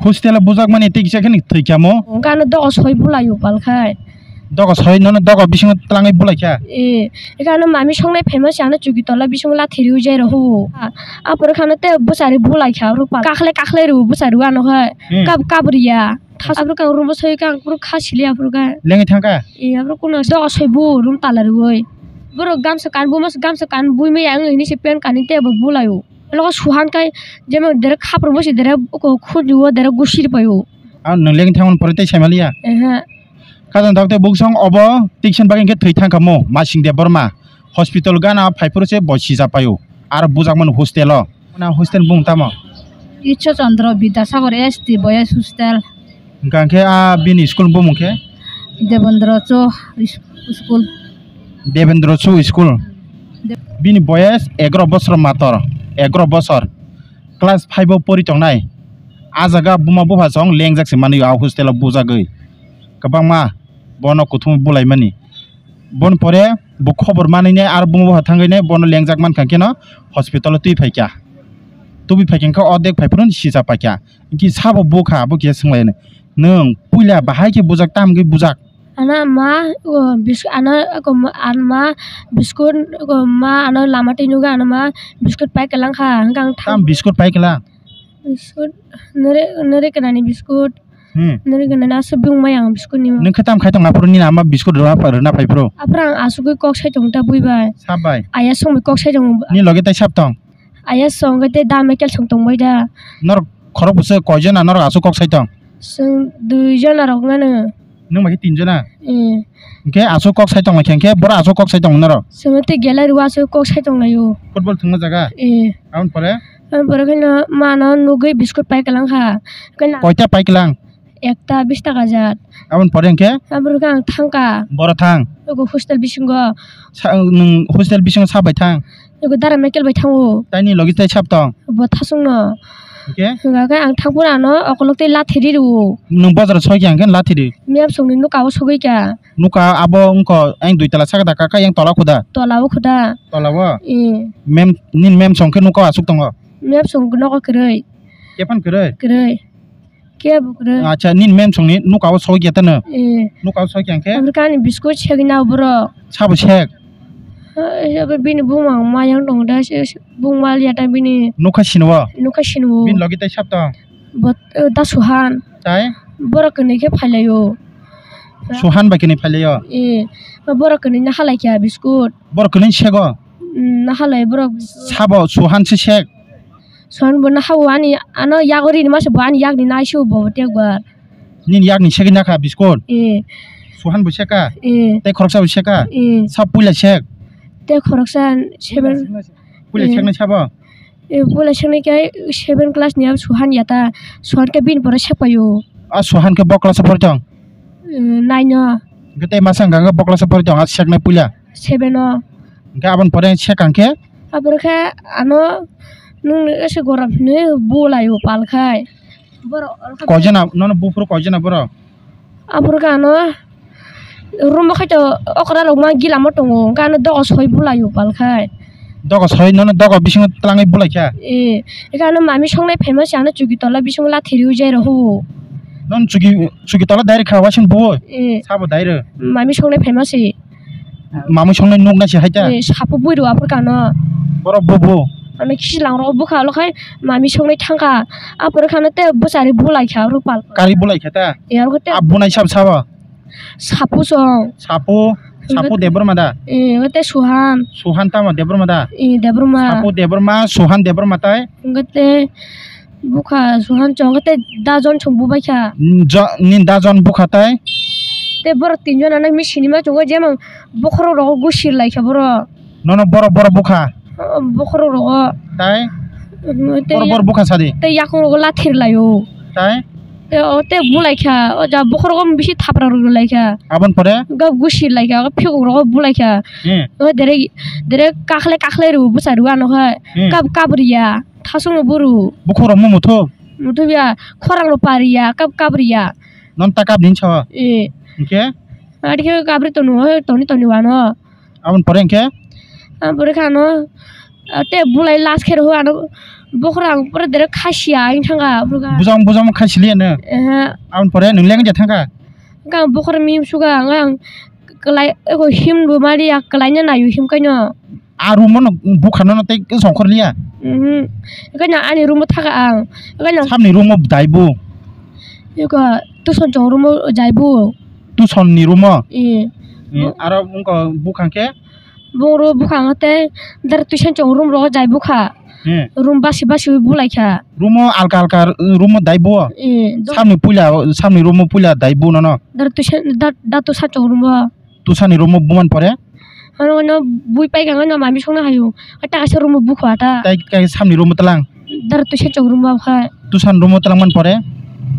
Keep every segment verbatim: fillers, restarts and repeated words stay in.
Hostel o bujak mani tei kisa kheno thwi kha mo? Hwnkhe ano dogo soi bulaio pal khai. Dogo soi nono dogo bisingo twlangwi bulai kha? Eh, hwnkhe ano mami songnai phaima se ano chuki tola bisingo lathi riui jai rw huo. Aphuru khano tei bwsari bulai kha, aphuru pal kakhlai kakhlai rw bwsari ano hai. Hmm. Kab-, kabriya. Thas-, aphuru kang room o soi kang, aphuru kha sili aphuru kha. Lengwi thang kha? Eh, aphuru kuno dogo soi bu room tala riui. Borok gamsa kan, buma gamsa kan, buimaya wng hini se pant kanwi tei bo bulaio. Logo suhan kai jemon dere khapru bosi dere ko khunju o dere gusir paio. A nwng leng thangmani pore tei saimaliya? Ehe. Kajan dok tei buksong obo tiksen bagwi khe thwi thangkha mo Masing Debbarma. Hospital gana phaiphuru se bo sija paio. Aro bujakmani hostel o. Na hostel bung tamo? Ishwar Chandra Bidyasagar S T Boys Hostel. Hwnkha khe a bini school bumung khe? Devendra Cho is-, School. Devendra Cho School. De- Bini boyes egaro bosor mator, egaro bosor. Class five o pori tongnai. A jaga buma bupha song lengjak se manwi a hostel o bujagwi. Kwbangma bono kuthum bulaimani. Bon pore bo khobor manwi nai aro buma bupha thangwi nai bono lengjak mankha kheno hospital o twi phaikha. Tubui phaikha khe ordek phaiphuru sija paikha. Ki sabo bukha, bo kisa swnglaino. Nwng puila bahai khe bujak, tamo khe bujak? Ano ma, o, bis-, ano, ko ma, ano ma, biskut, ko ma, ano lama twi nugwi ano ma, biskut pai kwlangkha, hwnkhe ang thang- Tam biskut pai kwlang? Biskut, nere, nere kwnani biskut. Hmm. Nere kwnani aswk bung mai ang biskut ni. Nwng khe tam khai tong aphuru nini ama biskut rwna, rwna phai phuru? Aphuru ang asugwi kok sai tong ta bui bai. Sab bai? Aya songwi kok sai tong. Ni loge tai sab tong? Aya song khe tei da Michael song tong bai da. Norok khorok bwswk koi jona norok aswk kok sai tong? Chwng dui jona rok nano. Nwng bai khe tin jona? Eh. Hwnkhe aswk kok sai tong lai khe, hwnkhe borok aswk kok sai tong norok? Chwng tei gallery o aswk kok sai tong lai o. Football thwngma jaga? Eh. Aboni pore? Aboni pore khe no mano nugwi biskut pai kwlangkha. Khe na- Koita pai kwlang? Ekta bish taka jat. Aboni pore hwnkhe? Aboni pore ang thangkha. Boro thang? Ego hostel bisingo. Sa-, nwng hostel bisingo sa bai thang? Ego dara Michael bai thango. Taini logi tai sab tong? Bo thasungno. Hwnkhe? Hwnkha khe ang thangphuru ano okolog tei lathi ri rwo. Nwng bojaro soi khe hwnkhe lathi ri? Miyap songni nuka o sogwi kha. Nuka abo wngkha yang dui tala saka da kaka yang tola khuda? Tola o khuda. Tola o? Eh. Mem, nini mem song khe nuka o aswk tongo? Miyap song nogo kwrwi. Kephang kwrwi? Kwrwi. Kebo kwrwi. Acha, nini mem songni nuka o soi khe tano? Eh. Nuka o soi khe hwnkhe? Aboni kani biskut segwi na borok. Sabo sek? Eh, bini bumang mayang tongo da, se, se, bung mal ya ta bini. Nukha sini o? Nukha sini o. Bini logi tai sab tong? Bot-, eh, da Suhan. Tai? Borok kwnwi khe phai lai o. Suhan bai kwnwi phai lai o? Eh, borok kwnwi na halai kha biskut. Borok kwnwi sego? Mm, na halai borok. Sabo Suhan se sek? Suhan bo na hao ani ano yago rini masa bo ani yakni naisio bo tekbar. Nini yakni segwi nakha biskut? Eh. Suhan bo seka? Eh. Tei khoroksa bo seka? Eh. Sa puila sek? Tei khoroksa seven. Puila eh. Seknai sabo? Eh, puila seknai khe seven class ni abo Suhan yata. Suhan khe bini pore sek paio. A Suhan khe bo class o pori tong? Eh, nine o. Hwnkhe tei masa hwnkha khe bo class o pori tong, a seknai puila? Seven o. Hwnkhe aboni pore sekang khe? Aboni khe ano nwng ese goram hinwi bulaio pal khai. Borok koijana, nono buphuru koijana borok? Aphuru khe ano room o khaito okra rok ma gila mo tongo, hwnkhe ano dogo soi bulaio pal khai. Dogo soi nono dogo bisingo twlangwi bulai kha? Eh, hwnkhe ano mami songnai phaima se ano chuki tola bisingo lathi riui jai rw huo. Nono chuki, chuki tola dai rw kha, wasing buo? Eh. Sabo dai rw? Mami songnai phaima se. Mamui songnai nuknai se hai ta? Eh, sapo bui rw aphuru kano. Borok bo bo? Ano khichlang rok bwkha lo khai mami songnai thangkha. Aphuru khano tei bwchari bulai kha aphuru pal. Kari bulai kha ta? Eh, aphuru tei a bunai sab sabo? Sapo song. Sapo, sapo Debbarma da? Eh, tei Suhan. Suhan tamo Debbarma da? Eh, Debbarma. Sapo Debbarma, Suhan Debbarma tai? Hwnkhe tei bwkha Suhan chwng khe tei dajon chwng bubaikha. Jo-, nini dajon bwkha tai? Tei borok tinjon ano misi hinwi ma chwngwi jemon bokhorok rogo gusir laikha borok. Nono borok, borok bwkha? O, bokhorok rogo. Tai? Tei borok, yak-, borok bwkha sadi? Tei yakung rogo lathir laio. Tai? Tei o tei bulaikha, o ja bokhorogo bisi thapra rwlaikha. Aboni pore? Ga gusir laikha, ga phiyok rogo bulaikha. Hmm. O dere, dere kakhle, kakhle rw bwsa rw ano hai. Hmm. Kab, kabriya, thasung no buru. Bokhorok mo muthuk? Muthuk ya, khorang no pariya, kab, kabriya. Non ta kab din so? Eh. Hingke? Adi khe kabri tonu, toni, toni wano. Aboni pore hingke? Aboni pore khe ano, ah, te bulai last khe rw ano, Bokhorok ang pura direct khasiya ang thangkha, aphuru kha. Bujang, bujang khaisiliya no? Ehe. Aboni pore nwng leng ja thangkha? Hwnkhe ang bokhorok mihim suka, ang, ang kwlai, eko him bo maliya, kwlaina naio him kaino. A room no bukha no tei songkhor liya? Mhm. Hwnkhe ani room o thaka ang. Hwnkhe samni room o dai bo? Eko tuson chong room o jai bo. Tuson ni room o? Eh. Eh, aro wngkha bukha khe? Boro bwkhang tei dar tuition chong room rogo jai bwkha. Hmm. Room basi basi ui bulai kha. Room o alka alka, uh, room o dai bo? Eh, do- Samni puila, samni room o puila dai bo nono? Dar tuition, dar, dar tuition chong room o. Tusani room o buman pore? Ano, ano, bui pai kang ano mami songna hayu. Ata kaisa room o bukha ata. Tai kai samni room o tlang? Dar tuition chong room o khai. Tusan room o tlang man pore?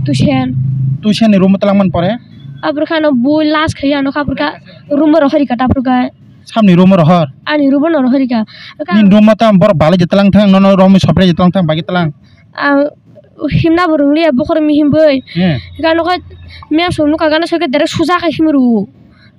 Tuition. Tuition ni room o tlang man pore? Aphuru kha ano bui last khai ano kha aphuru kha room o rohori kha ta aphuru kha. Samni room o rohor? Ani room o no rohori kha. Nini room o tam borok balai je tlang thang, nono romwi sopre je tlang thang, bagi tlang. Ang himna bo rwngliya bokhorok mihim bai. Eh. Gano kha map song nukha gana soike direct suja khe himru.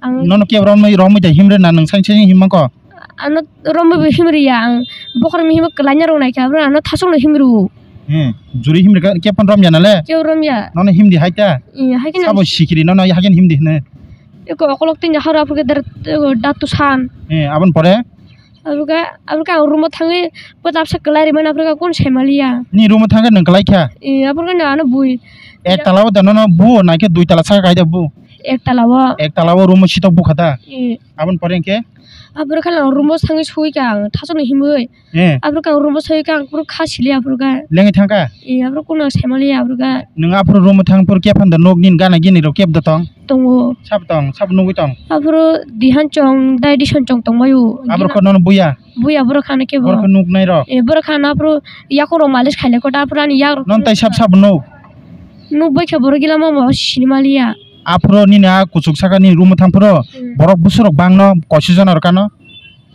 Ang nono kebo romwi, romwi da himre na nwng sain sain himma ko? Ano romwi bo himriya ang bokhorok mihim kwlaina rok naikha bro ano thasok no himru. Eh, juri himri khe kebo romya nale? Kebo romya. Nono himdi haita? Eh, haikhe na. Sabo sikiri nono haikhe himdi hne. Eko okolog tin jahar aphuru khe der, eko datu san. Eh, aboni pore? Aphuru khe, aphuru khe ang room o thangwi bwtapsa kwlai rimani aphuru khe kunu saimaliya. Ni room o thangkhe nwng kwlai kha? Eh, aphuru khe ano bui. Ek tala o da nono bu naikhe dui tala saka kaida bu? Ek tala o. Ek tala o room o sitok bukha da? Eh. Aboni pore hwnkhe? Aphuru khe ang room o thangwi sui kha ang thasok no himwi. Eh. Aphuru khe ang room o soi kha, ang phuru kha sili aphuru khe. Lengwi thang kha? Eh, aphuru kunu saimaliya aphuru khe. Nwng aphuru room o thang phuru khe phanda nok nini gana gini rok kebo da tong? Tongo. Sabo tong, sabo nugwi tong? Aphuru Dihan chong, Dai Dison chong tongbaio. Aphuru khe nono buya? Buya borok khana kebo. Borok khe nuknai rok? Eh, borok khana aphuru yakhung rok malis khailai kota aphuru ani yak rok. Nono tai sab sabo nuk? Nukbai khe borok gila mama sinimaliya. Aphuru nini a kuchuk saka nini room o thang phuru hmm, borok busurok bangno koisu jona rok kano?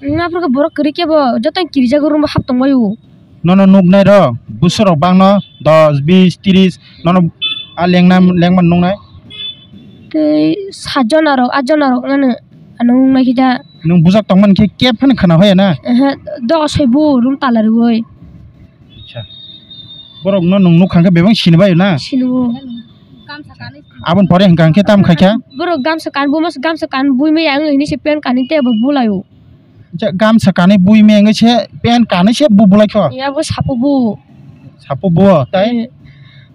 Wng, aphuru khe borok kwrwi khe bo joto kirijak room o hap tongbaio. Nono nuknai rok busurok bangno dos, bis, tris nono a lengna, lengmani nuknai? Tei sat jona rok, at jona rok nano ano nuknai khe da. Nwng bujak tongmani khe kebo phano khwna hoya na? Ehe, doga soi bo room tala rwui. Acha. Borok no nwng nukha khe bebak sinibaio na? Sinio. Aboni pore hwnkha khe tam khaikha? Borok gamsa kan, bo mas gamsa kan, buimaya wng hini se pant kanwi tei bo bulaio. Acha, gamsa kanwi buimaya wngwi se pant kanwi se bo bulaikho? Ya, bo sapo bo. Sapo bo, tai? Eh.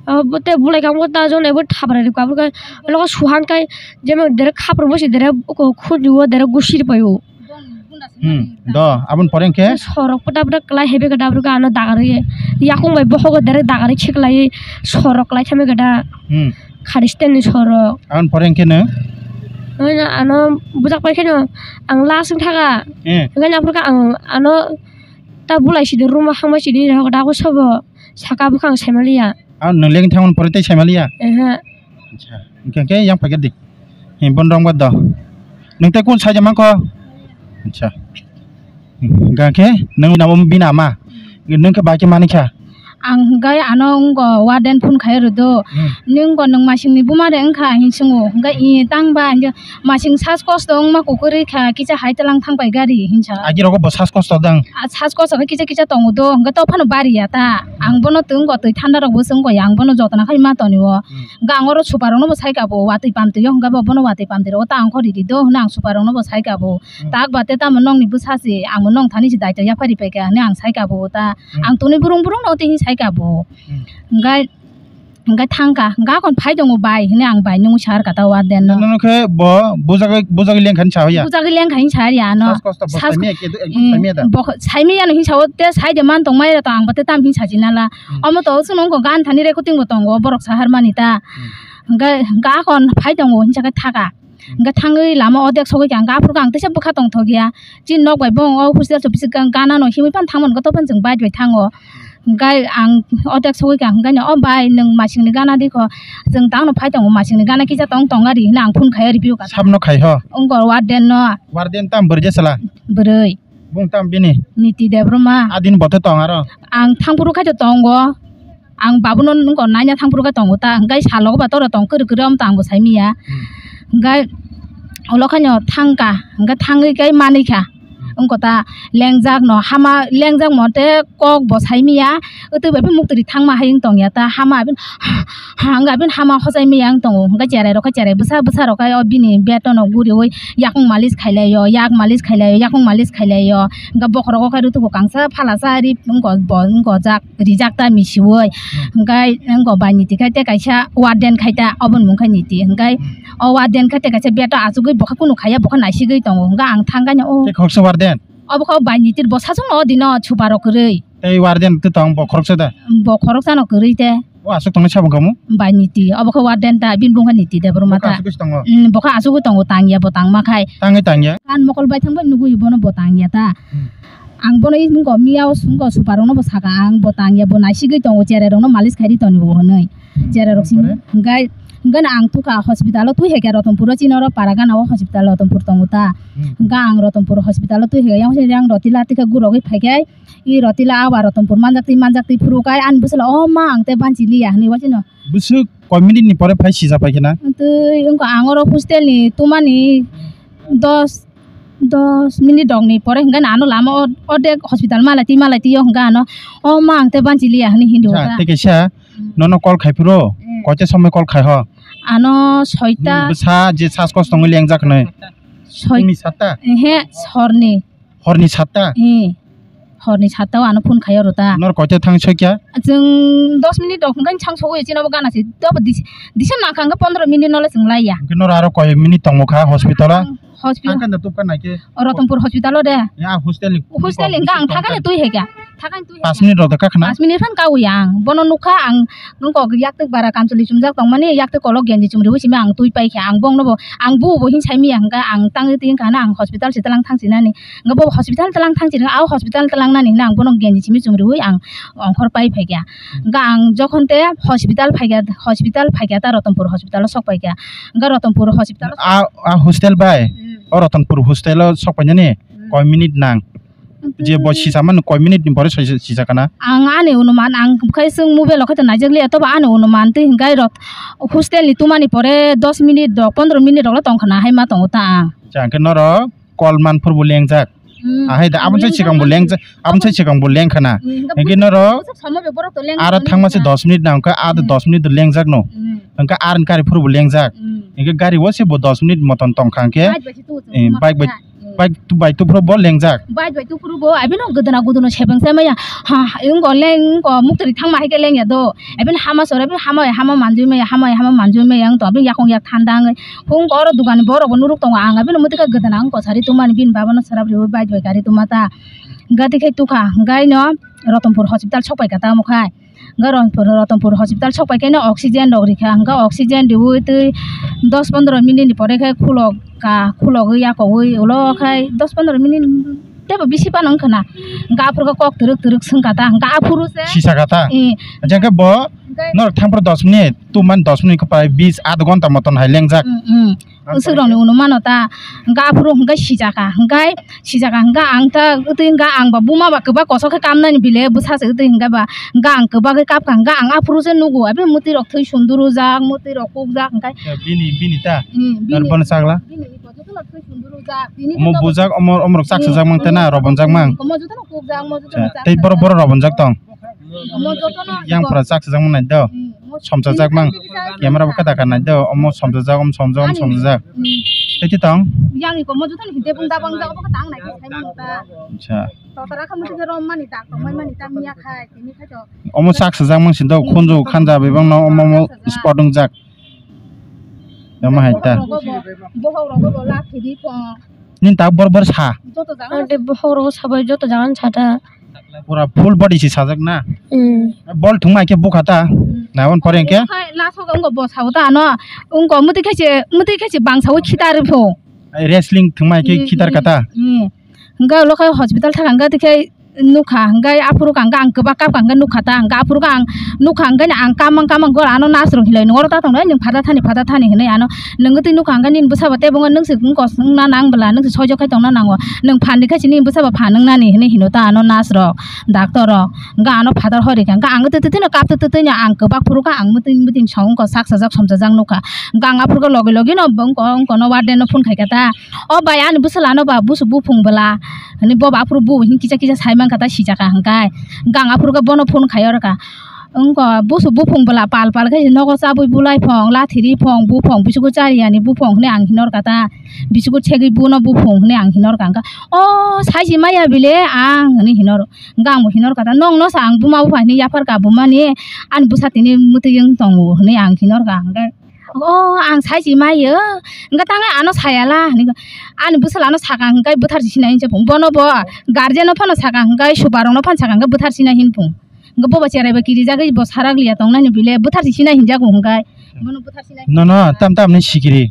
Abo te bulai kha, bo ta jon ebo thabra rikha, abo khe logo suhan kai, jemon dere khapro bosi dere, khunju o dere gusiri paio. Hmm, do, aboni pore hwnkhe? Sorok pota pota kwlai hebe khe dabru khe ano dagarwi. Yakung bai bohogo direct dagarwi khiklaiwi sorok kwlai thangwi khe da. Hmm. Khari stand ni sorok. Aboni pore hwnkhe no? Ano, ano bujak pai kheno ang last wng thaga. Eh. Hwnkhe aphuru khe ang ano ta bulai sidi room o hangbai sidi hogo da sobo saka bwkhang saimaliya. Ano nwng leng thangmani pore tei saimaliya? Ehe. Acha, hwnkhe khe yang paikha di. Him, bon rong ba do. Nwng tei kun saija mankho? Acha. Hwnkhe nwng nabo bini ama. Nwng khe bai khe manikha? Ang hwnkhe ano wngkha warden phone khai rwdo. Hmm. Nwng bo nwng masingni buma de wngkha hin swngo. Hwnkhe i tang ba hwnkhe masing sas kosto wngma kukwrwi kha kisa hai tlang thang pai gari hinsa. Agi rogo bo sas kosto dang? A sas kosto khe kisa kisa tongo do. Hwnkhe to phano bari ya ta. Ang bono twi wngkha twi thanda rok bo se wngkha ya. Ang bono jotona khai ma toni o. Hmm. Hwnkhe ang oro super rokno bo saikha bo watwi pamtwi o hwnkhe bo bono watwi pamtwi rw ta ang kho ridi do hwnwi ang super rokno bo saikha bo. Hmm. Tak ba te tamo nokni bwsa se ang bo nong thani se daito yaphari paikha hwnwi ang saikha bo ta. Hmm. Ang toni burung burung no tei hwnwi saikha bo. Hmm. Hwnkhe, hwnkhe thangkha hwnkhe akon phai tongo bai hwnwi ang bai nungwi sa rwkha ta warden no. Nono khe bo bujagwi, bujagwi lengkha hwnwi sa ya? Bujagwi lengkha hwnwi sa ya ano. Sas kosto bo saimiya khe, ekdom saimiya da? Bo saimiya no hwnwi sa o te sai de man tongmai rw ta ang bo te tam hwnwi sa jinala. Hmm. Omo to chwng nungkha gan thani recording bo tongo borok sahar mani ta. Hmm. Hwnkhe, hwnkhe akon phai tongo hinsa khe thaka. Hmm. Hwnkhe thangwi lama odek sogwi kha, hwnkhe aphuru khe ang teisa bwkha tongthok ya. Chini nok bai bong o hostel sopisi gana no himwi phano thangmani khe to phano chwng bike bai thango. Hwnkhe ang odek sogwi kha, hwnkhe o bai nwng masingni gana di kho, chwng tangno phai tongo, masingni gana kisa tong tong ari hwnwi ang phone khai rw phi o kha. Sabno khai ho? Wngkha warden no. Warden tam bwrwi jesala? Bwrwi. Bung tam bini? Niti Debbarma. Adin bo tong aro? Ang thangphuru khai tongo. Ang babuno nungko naina thangphuru khe tongo ta, hwnkhe salogo ba tora tong kwrwi kwrwi omo tang bo saimiya. Hmm. Hwnkhe ulo khaino thangkha, hwnkhe thangwi khe manwi kha. Hmm. Wngkha ta lengjak no hama, lengjak mo tei kok bo sai manya, tei bai mukti ri thangma hai wng tong ya ta hama abin, ha wngkha abin hama hochai manya wng tongo, hwnkhe cherai rok khe cherai bwsa bwsa rok khe o bini beto no guriui yakung malis khai lai o, yak malis khai lai o, yakung malis khai lai o, hwnkhe bokhorok o khe rutugo kangsa phalasa ri wngkha bo wngkha jak rijak ta misiui, hwnkhe wngkha bai niti khai tei kaisa warden khai ta oboni mung khai niti hwnkhe. O warden khe tei kaisa beto achugwi bo khe kunu khaiya, bo khe naisigwi tongo. Hwnkhe ang thang khe o. Tei khoroksa warden? Obo khe bai niti bo sachwngno o dino chupa rok kwrwi. Tei warden tei tong bo khoroksa da? Bo khoroksa no kwrwi te. O aswk tongnai sabo kamo? Bai niti. Obo khe warden ta, bini bung khe niti de borma ta. Bo khe aswk tongo? Mm, bo khe asugwi tongo, tangya bo tangma khai. Tangwi tangya? Kan mokol bai thangbai nugwi bono bo tangya ta. Hmm. Ang bono wngkha miya o wngkha super rokno bo saka, ang bo tangya, bo naisigwi tongo, cherai rokno malis khairi toni bo hwnwi. Cherai rok simi hwnkhe, hwnkhe ang thukha hospital o twi hai khe Ratanpur o chini oro para gana o hospital Ratanpur tongo ta. Hmm. Hwnkhe ang Ratanpur hospital o twi hai khe yang sini yang Rotila tikhe gurogwi phai khe, i Rotila awa Ratanpur manjak twi manjak twi phuru kai ani bwsala o ma ang tei banchi liya hwnwi waisino. Bwswk koi minute ni pore phai sija pai khe na? Twi wngkha ang oro hostel ni tumani dos dos minute rokni pore hwnkhe ano lama o-, ordek hospital malai twi malai twi o hwnkhe ano, "O ma, ang tei banchi liya," hwnwi hindu ta. Tei kaisa nono call khai phuru, hmm, koita somoi call khai ho? Ano soita. Bwsa je sas kos tongwi lengjak hwnwi. Soi- Phungni satta? Ehe, horni. Horni satta? Eh, horni satta o ano phone khai oro ta. Nor koita thang soi kya? Chwng dos minute rok hwnkhe chang sogwi chini bo gana se. Tobo dis-, disa nangkha hwnkhe pondro minute no le chwng laiya. Hwnkhe nor aro koi minute tongo kha hospital o? Hospital. Ang kanda tubka naikhe. Ratanpur hospital o de. Ya, hostel ni. Hostel ni hwnkhe ang thakani twi hai kha. Thakani twi hai kha. Pas minute rok da kakhna. Pas minute phan kawi ang. Bono nukha ang, nung kok yak twi bara kamchwlwi chumjak tongmani, yak twi kolok genji chumriwi simi ang twi pai kha. Ang bongno bo, ang bu bo hin sai miya hwnkha, ang tangwi twi wngkha na ang hospital se tlang thang sinani. Hwnkha bo hospital tlang thang sinani, au hospital tlang nani hwnwi ang bono genji simi chumriwi ang ongkhor pai phai kha. Hwnkha ang jokhon te hospital phai kha, hospital phai kha ta Ratanpur hospital o sok pai kha. Hwnkha Ratanpur hospital o sok- A, a hostel bai? Hmm. O Ratanpur hostel o sok painani? Hmm. Koi minute nang? Je bo sisa mano koi minute ni pore soi-, sisa kana? Ang ani onuman, ang khai chwng mobile o khai to naijak liya, tobo ani onuman twi hwnkhe rot-, hostel ni tumani pore dos minute rok, pondro minute rok le tong khna hai ma tongo ta ang. Acha, hwnkhe norok call man phuru bo lengjak. Hmm. Ahai da, aboni sai sikang bo lengjak, aboni sai sikang bo leng khna. Hmm. Hwnkhe norok aro thangma se dos minute nang kha, aro dos minute lengjak no. Hmm. Hwnkhe ar ni kari phuru bo lengjak. Hmm. Hwnkhe gari o se bo dos minute moton tong kha hwnkhe, bike bai se tu, eh, bike bai, hmm, bike tu, bike tu phuru bo lengjak. Bike bai tu phuru bo, abino godona godona sebeng se maya. Ha, ha, wngko leng, wngko muktwrwi thangma hai khe lengya do. Abino hama sora, abino hama, hama manjui maya, hama, hama manjui maya wngto, abino yakung yak thanda wngwi. Hwnkhe oro dukani borok bo nuruk tongo, ang abino mwtwkha gwdana wngkha sari tongmani bini baba no swrap riui bike bai gari tongma ta. Gati khai tukha, hwnkhe no Ratanpur hospital sok pai kha tamo khai. Hwnkhe Ratanpur, Ratanpur hospital sok pai khe no oxygen rok rikha, hwnkhe oxygen riui twi dos pondro minute ni pore khe khulok kha, khulogwi yakogwi ulo khai dos pondro minute teibo bisi phano wngkha na. Hwnkhe aphuru khe kok twrwk twrwk swngkha ta, hwnkhe aphuru se sisa kha ta? Eh. Hwnkhe bo hwnkhe norok thangphuru dos minute, tumani dos minute khe pai bis adh ghonta moton hai lengjak. Mm, mm. Bwswk rokni ulo mano ta, hwnkhe aphuru hwnkhe sijaka, hwnkhe sijaka, hwnkhe ang ta, twi hwnkhe ang ba buma ba kwbak koso khe kamnani bile bwsa se twi hwnkhe ba, hwnkhe ang kwbagwi kapkha, hwnkhe ang aphuru se nugo, abi mwtwi rok thwi sunduru jak, mwtwi rok kukjak, hwnkhe. Ya, bini, bini ta? Hmm, bini. Ar bono chakla? Bini iko jotono thwi sunduru jak, bini omo jotono bujak, omo, omo rok chak sajak mang tena, hmm, robon jak mang. Omo jotono kukjak, omo jotono chak. Tei borok, borok robon jak tong? Omo jotono yang iko. Pura chak sajak mang nai do. Hmm, omo somsajak mang. Bini camera bo khe dakar nai do, omo somsajak, omo somsajak, omo somsajak. Hmm. Tei tong? Yang iko omo jotono hinte bung dabang jak, obo khe tang nai khe sai mano ta. Acha. Totara khamwi khe rom mani dak tongmai mani ta miya khai, tini khai to. Omo chak sajak mang sin do, khunju khanja bebak no omo, omo spot wngjak. Omo hai ta. Bohok rogo bo, bohok rogo bo la khidi pho. Nini ta bor bor sa. Joto jaga. Ante bohok rogo sabai joto jaga sa ta. Pura full body si sajak na. Hmm. Bol thwngma khe bukha ta. Hmm. Na on pore khe. Khai la sogo wngko bo sao ta no. Wngko muti khe se, muti khe se bang sao khitar pho. Wrestling thwngma khe khitar kha ta. Hmm. Hwnkhe ulo khe hospital thang hwnkhe tei khe nukha, hwnkhe aphuru kha, hwnkhe ang kwbak kap kha, hwnkhe nukha ta, hwnkhe aphuru kha ang nukha, hwnkhe ang kamang kamang gor ano nurse rok hinlai, "Nwng oro ta tong nai, nwng phada thani, phada thani," hinui ano, "Nwng twi nukha, hwnkhe nini bwsa bo tei bo nwng se wngkos wngna nang bwla, nwng se soijo khai tongna nango, nwng phan rikha se nini bwsa bo phan wngnani," hinui hino ta ano nurse rok, doctor rok, hwnkhe ano phadar hor rikha, hwnkhe ang twi twi no kap twi twi no ang kwbak phuru kha, ang mwtwi mwtwi song wngkha, sak sajak somjajak nukha, hwnkhe ang aphuru kha logi logi no wngkha, wngkha no warden no phone khai kha ta. "O bai, ani bwsala ano ba busu buphung bwla," hinui bo ba aphuru bo hinui kisa kisa sai mankha ta sijak kha hwnkhe. Hwnkhe ang aphuru khe bono phone khai orkha. Wngkha busu buphung bwla pal pal khe nogo chabwi bulai phong, lathiri phong, buphung, bisugo chariyani buphung hinui ang hinorkha ta. Bisugo segwi buno buphung hinui ang hinorkha hwnkhe. "O saisi maya bile ang," hinui hinor. Hwnkhe ang bo hinorkha ta. "Nongno sa ang buma bupha hinui yapharkha bumani, ani bwsa tini mwtwi wng tongo," hinui ang hinorkha hwnkhe. "O, ang saisi maio, hwnkhe tangwi ano sayala," hinwi ani bwsala ano sakha hwnkhe bwtharsi sinai hinwi se phung. Bono bo guardian no phano sakha hwnkhe, subarok no phano sakha hwnkhe bwtharsinai hinwi phung. Hwnkhe bobo cherai bai kirijagwi bo sarak liya tongnani bile bwtharsi sinai hinjago hwnkhe. Bono bwtharsinai. Nono tam tam ni sikiri.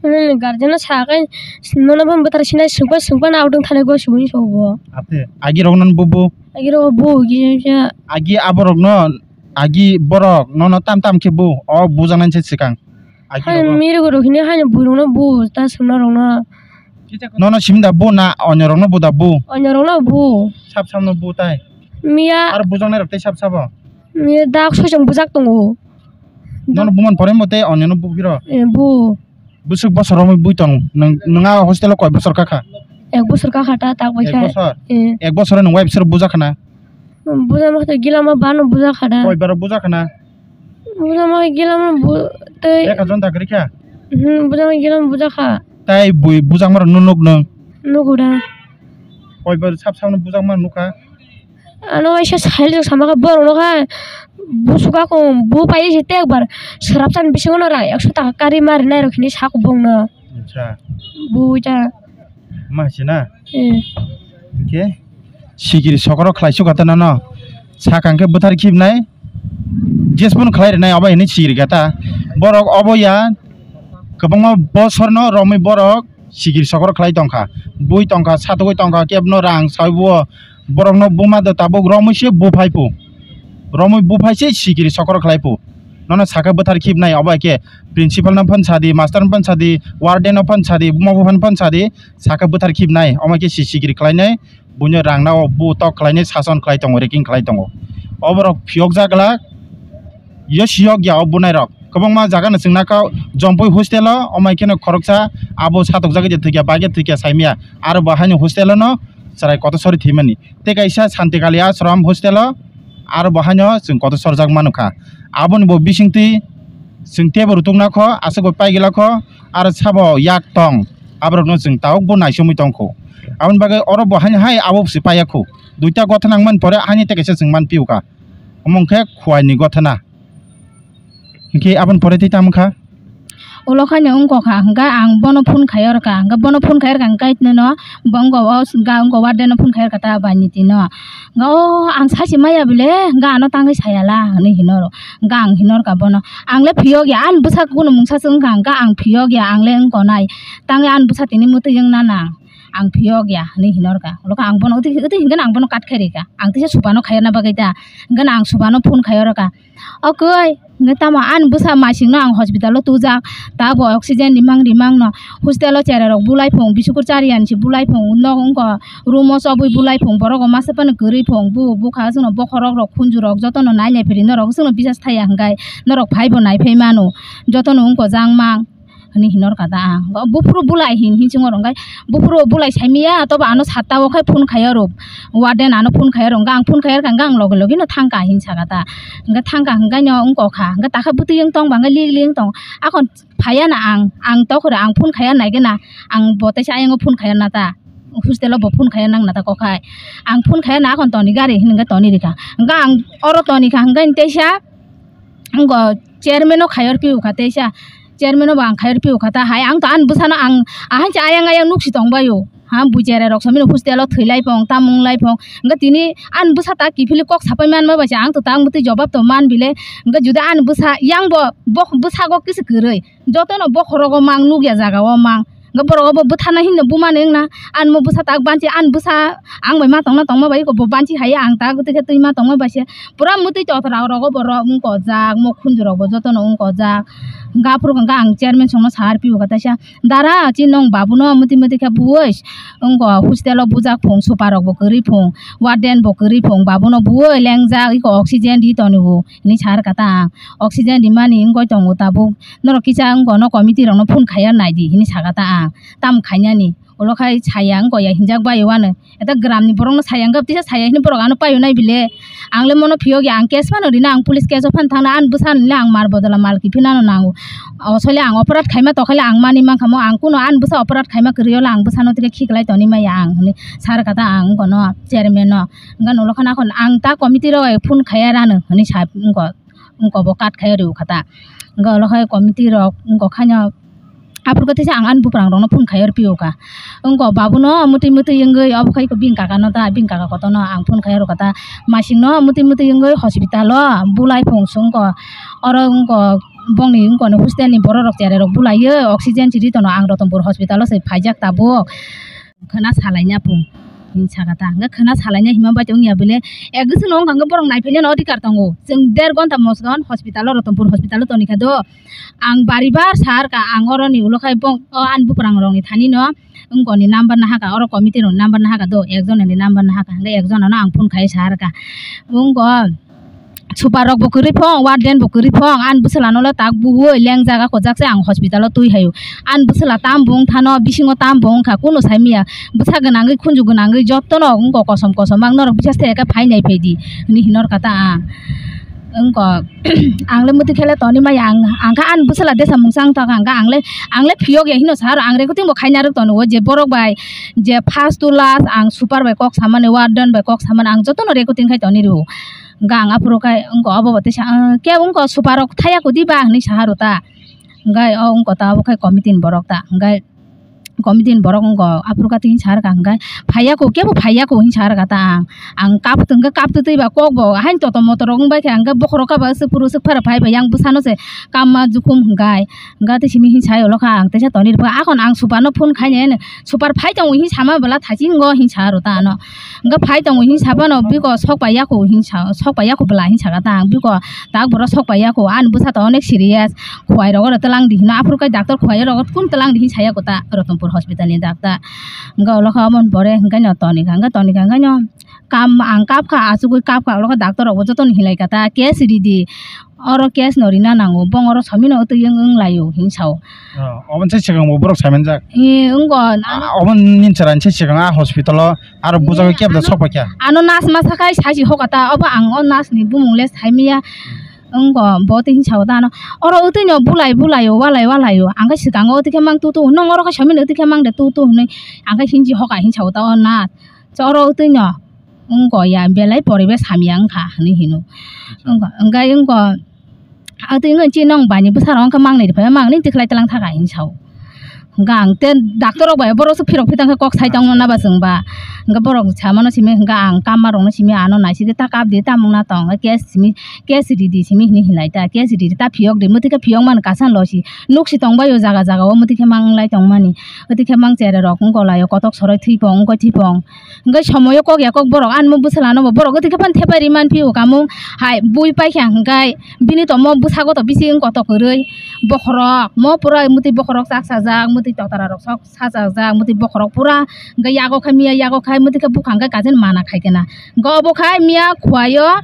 Hmm, guardian no sakha, nono phano bwtharsinai sungpa sungpa na auto thani go sugwi sobo. Ate, agi rok non bubu. Agi rok bu, gi ja. Agi aborok no Agi borok nono tam tam khe bu, o bujaknani se swkang. Agi hai rogo. Miri guru hini hai bui rokno bu, ta songna rokno. Nono simi da bu na onyo rokno bu da bu? Onyo rokno bu. Sab sabno bu tai. Miya. Aro bujaknai rok tei sab sabo? Miya dak soisong bujak tongo. Nono buman pore mo tei onyo no bu phiro? Eh, bu. Bwswk bosor romwi bui tong? Nwng, nwng a hostel o koi bosor kakha? Ek bosor kakha ta, tak bai. Ek khe bosor? Eh. Ek bosor nwng wai bosor buja khana? Buja ma khe gila ma bano buja khana. Koi baro buja khana? Buja ma khe gila ma bu-, tei. Ekha jon da kwrwi kha? Hmm, buja ma khe gila ma buja kha. Tai bui bujakma rok nuk nuk nwng? Nugo da. Koi bar sab sab no bujakma nukha? Ano waisa sahil rok sama kha borok no kha busu kakung bu pai se tek bar swrapsa ni bisingo no rang ekso taka kari mari nai rok hini sako bongno. Acha. Bu ta. Ma se na? Eh. Hingke sikiri sokoro khlai suka ta nano. Sakang khe bwthar khibnai. Jesphano khlai rwnai obo hini sikiri kata. Borok obo ya kwbangma bosorno romwi borok sikiri sokoro khlai tongkha, bui tongkha, satugwi tongkha, kebno rang saui bo borokno buma da tabuk romwi se buphai phu, romwi buphai se sikiri sokoro khlai phu. Nono sakhe bwthar khibnai obo hai khe principal no phano sadi, master no phano sadi, warden no phano sadi, buma buphano phano sadi, sakhe bwthar khibnai omo hai khe si sikiri khlainai. Buino rangna o bu tok khlainai, sason khlai tongo, ragging khlai tongo. Oborok phiyokjak glak, yo siyok ya o bunai rok. Kwbangma jaga no chwng nakha, Jompui hostel o, omo hai kheno khoroksa abo satokjagwi de thwikya, bagya thwikya saimaya. Aro bo haino hostel o no chwrai kotor sori thwimani. Tei kaisa Santikali Ashram hostel o, aro bo haino chwng kotor sorjak manu kha. Aboni bo bisingtwi chwng teibo rutuk nakho, aswk bo paigwlakho, aro sabo yak tong. Aborokno chwng tabukbo naisomwi tongkho. Aboni bagwi oro bo haino hai abo se paiya kho. Duita gothana wngmani pore haino tei kaisa chwng man pio kha. Omo wngkhe khuaini gothana. Hinkhe aboni pore tei tamo kha? Ulo khaino wngkha, hwnkhe ang bono phone khai orkha, hwnkhe bono phone khai orkha, hwnkhe no bo wngkha o ga wngkha warden no phone khai orkha ta bai ni tino. Hwnkhe o ang sachi maya bile, hwnkhe ano tangwi sayala hinwi hinoro. Hwnkhe ang hinorkha bono. Ang le phiyok ya, ani bwsa kunu mungsa se wngkha, hwnkhe ang phiyok ya, ang le wngkonai. Tangwi ani bwsa tini mwtwi wngna nang. Ang phiyok ya, hinwi hinorkha. Ulo kha ang bono, utwi, utwi hinkhe ang bono cut khai rikha. Ang teisa subano khai orna bagwi ta. Hwnkhe ang subano phone khai orkha. O koi, hwnkhe tamo ani bwsa masingno ang hospital o tubujak. Tabuk oxygen rimang rimang no. Hostel o cherai rok bulai phung, bisukur chariyan se bulai phung. Nok wngkha. Room o chobwi bulai phung, borok o masa phano kwrwi phung, bu bukha chwngno bokhorok rok khunju rok jotono nai nai phiri norok chwngno bisas thaiya hwnkhe norok phaibo nai phai mano, jotono wngkha jang mang hinwi hinorkha da ang. Buphuru bulai hin hin chwngno hwnkhe buphuru bulai saimaya tobo ano satta o khai phone khai oro, warden ano phone khai oro hwnkhe ang phone khai orkha hwnkhe ang logi logi no thangkha hin saka da. Hwnkhe thangkha hwnkhe no wngkha kha hwnkhe takha bwtwi wng tong ba hwnkhe lik lik wng tong. Akhon phaiya na ang, ang tokoro ang phone khaiya naigena, ang bo teisa ayang o phone khaiya na ta, hostel o bo phone khaiya nang na ta kokhai, ang phone khaiya na akhon toni gari hinwi toni rikha, hwnkhe ang oro toni kha hwnkhe teisa wngkha chairman o khai or piu kha teisa, chairman o bo ang khai or piu kha ta hai ang to ani bwsano ang ahai se ayang ayang nuksi tong bai o. Ha, bui cherai rok samino hostel o thwi lai phong, tamo wng lai phong. Hwnkhe tini ani bwsa ta kiphilwi kok sapai manma bai se ang to tang bwtwi jobab to man bile. Hwnkhe juda ani bwsa yang bo bok-, bwsago kisa kwrwi. Jotono bokhorogo mang nukya jagao mang. Borok obo bwthana hinwi bumani wngna, ani mo bwsa tak banchi, ani bwsa ang bai ma tongna tongma bai eko bo banchi hai, ang tak twi khe twi ma tongma bai se pura mwtwi totra rogo bo rok wng kojak, mo khunju rok bo jotono wng kojak. Hwnkhe aphuru hwnkhe ang chairman songno sar pio kha taisa, "Dara, chini nwng babuno mwtwi mwtwi khe buwis wngko hostel o bujak phung, super rok bo kwrwi phung, warden bo kwrwi phung, babuno buwi lengjak eko oxygen ri tonwi," hinwi sar kha ta ang. "Oxygen rimani wngwi tongo tabuk, norok kisa wngko no committee rokno phone khaiya naidi," hinwi sakha ta ang. Tamo khainani? Ulo khai saya wngko ya hinjak bai wano. Eta gram ni borok no saya wngkha, tisa saya hini borok ano paio nai bile. Ang le mono phiyok ya, ang case phano rina, ang police case o phano thangna, ani bwsa ni le ang mar bodola mal kiphilna no nango. O sole ang oporad khaima tokhai le ang mani mankha mo, ang kuno ani bwsa oporad khaima kwrwi o le ang bwsa no tike khiklai toni maya ang hinwi sar kha ta ang wngko no chairman no. Wngkha no ulo khana khon ang ta committee rok phone khaiya rano hinwi sa wngko. Wngko bo kat khai rw kha ta. Wngkha ulo khai committee rok wngkha khaino aphuru khe tisa ang ani buprang rokno phone khai rw pio kha. Wngkha babuno mwtwi mwtwi wngwi obo khai bini kaka no ta, bini kaka kotor no ang phone khai rw kha ta. Masing no mwtwi mwtwi wngwi hospital o bulai phung songkha. Oro wngkha bongni wngkha ni hostel ni borok rok cherai rok bulai o oxygen chiri tono, ang Rotonpur hospital o se phaijak tabuk. Khwna salaina pung, hinwi sakha ta. Hwnkhe khwna salaina hima bai tongya bile, ek bwswk no wngkha hwnkhe borok naiphailaino adhikar tongo. Chwng der ghonta mosgon hospital o, Rotonpur hospital o toni kha do. Ang bari bar sar kha, ang oroni ulo khai bong, o ani buprang rokni thani no wngkoni number nahakha, oro committee rokni number nahakha do, ekjon ni number nahakha, hwnkhe ekjon no ang phone khai sar kha. Wngkha. Super rok bo kwrwi phong, warden bo kwrwi phong, ani bwswla no le tak buwi lengjak, ako jak se ang hospital o twi haio. Ani bwswla tam bo wng thano, bisingo tam bo wng kha, kunu sai manya. Bwsa gwnangwi, khunju gwnangwi joto no wng kok kosom kosom, ang norok bisa se khe phai nai phai di hinwi hinor kha ta ang. Wng kok ang le mwtwi khe le toni maya, ang, ang kha ani bwswla desa mungsa wng thok, ang kha ang le, ang le phiyok ya hino sa aro, ang recording bo khai narwk tono, o je borok bai je first to last ang super bai kok samani, warden bai kok samani, ang joto no recording khai toni rwo. Hwnkhe ang aphuru khe wngkha obo bo teisa, ah, kebo wngkha super rok thaiya kho diba hinwi saha rw ta. Hwnkhe o wngkha ta obo khe committee ni borok ta. Hwnkhe committee ni borok wngkha aphuru khe tini saha rw kha hwnkhe phaiya kho, kebo phaiya kho hinwi saha rw kha ta ang. Ang kap tongkhe kap twtwi ba kok bo haino toto moto rok wngbai khe hwnkhe bokhorok khe ba swk phuru swk phara phai ba yang bwsano se kamma jukhum hwnkhe. Hwnkhe tei simi hinwi sai ulo kha ang teisa toni rw kha. Akhon ang super no phone khai nai, super phai tongo hinwi sama bwla thaiching go hinwi saha rw ta ano. Hwnkhe phai tongo hinwi sa phano biko sok pai ya kho hinwi sa, sok pai ya kho bwla hinwi sakha ta ang, biko tak borok sok pai ya kho, ani bwsa to onek serious, khwai rogo twlang di hino, aphuru kai doctor khwai rogo kun twlang di hinwi sa ya kho ta Rotonpur hospital ni doctor. Hwnkhe ulo kha omo ni pore hwnkhe no toni kha, hwnkhe toni kha hwnkhe no kam ang kap kha, achugwi kap kha, ulo kha doctor rok bo joto ni hinlai kha ta case ridi. Oro case no rina nango, bong oro somino twi wng, wng laio hinwi sao. Oh, obo se swkang bo borok saimanjak. Eh, wngkha. Ah, obo ni chwrai se swkang a hospital o, aro bujagwi kebo da sokpakya. Ano nurse masa khai saisi hokata, obo ang o nurse ni bumung le saimanya. Wngkha, bo twi hinwi sao ta ano. Oro twi no bulai, bulaio, walai, walaio. Ang khe swkang o twi khe mang tu tu, nong oro khe somino twi khe mang de tu tu hinwi. Ang khe hinji hoka hinwi sao ta o nurse. Choro twi no. Wngkha ya, belai poribesh hamya wngkha hinwi hino. Acha. Wngkha, wngkha, wngkha, atwi wngkha chini nwng baini bwsarok wngkha mangnwi rwphai, mangnwi twi khlai twlang thaka hinwi sao. Hwnkha ang tei doctor rok bai borok se phirok phitang khe kok sai tongma naba chwngba. Hwnkha borok samano simi hwnkha ang kamma rokno simi ano naisigwi ta kap di, tamung na tong, case simi, case ridi simi hinwi hinlai ta, case ridi ta phiyok di, mwtwi khe phiyok mani kasan losi. Nuk si tongbai o jaga jaga o, mwtwi khe mang lai tongmani. Mwtwi khe mang cherai rok wngkha lai o, kotok soroi thwipong, wngkha thwipong. Hwnkhe somoyo kok ya kok borok ani mo bwswlano bo borok wtwi khe phano thepai ri man phio kamung hai bui paikha hwnkhe bini tomo bwsago to bisi wng koto kwrwi bokhorok mo pura mwtwi bokhorok chak sajak mwtwi totara rok sok sajak jak mwtwi bokhorok pura hwnkhe yago khai miya yago khai mwtwi khe bwkha hwnkhe kaisa mana khai khe na hwnkhe obo khai miya khuaio.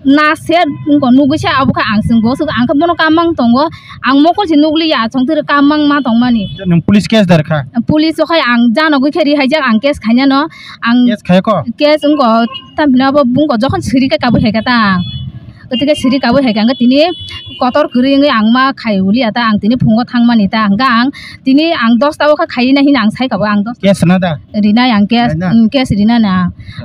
Na se wngkha nugwi se abo khe ang chwng bo swk ang khe bono kamang tongo ang mokol se nukliya chwng twi kamang ma tongmani. Nwng police case dar kha? Police o khai ang janogwi khe rihaijak ang case khainano ang. Case khaya kho? Case wngkha tamhinabo wngkha jokhon siri khe kabui hai khe ta ang. Gotike siri kabui hai khe ang tini kotor kwrwi wngwi ang ma khai uliya ta ang tini phungo thangmani ta hwnkhe ang tini ang dosta o khe khaiwi nai hino ang sai kabo ang dosta. Case na da? Rinai ang case, rinai na? Mm, case rinai na.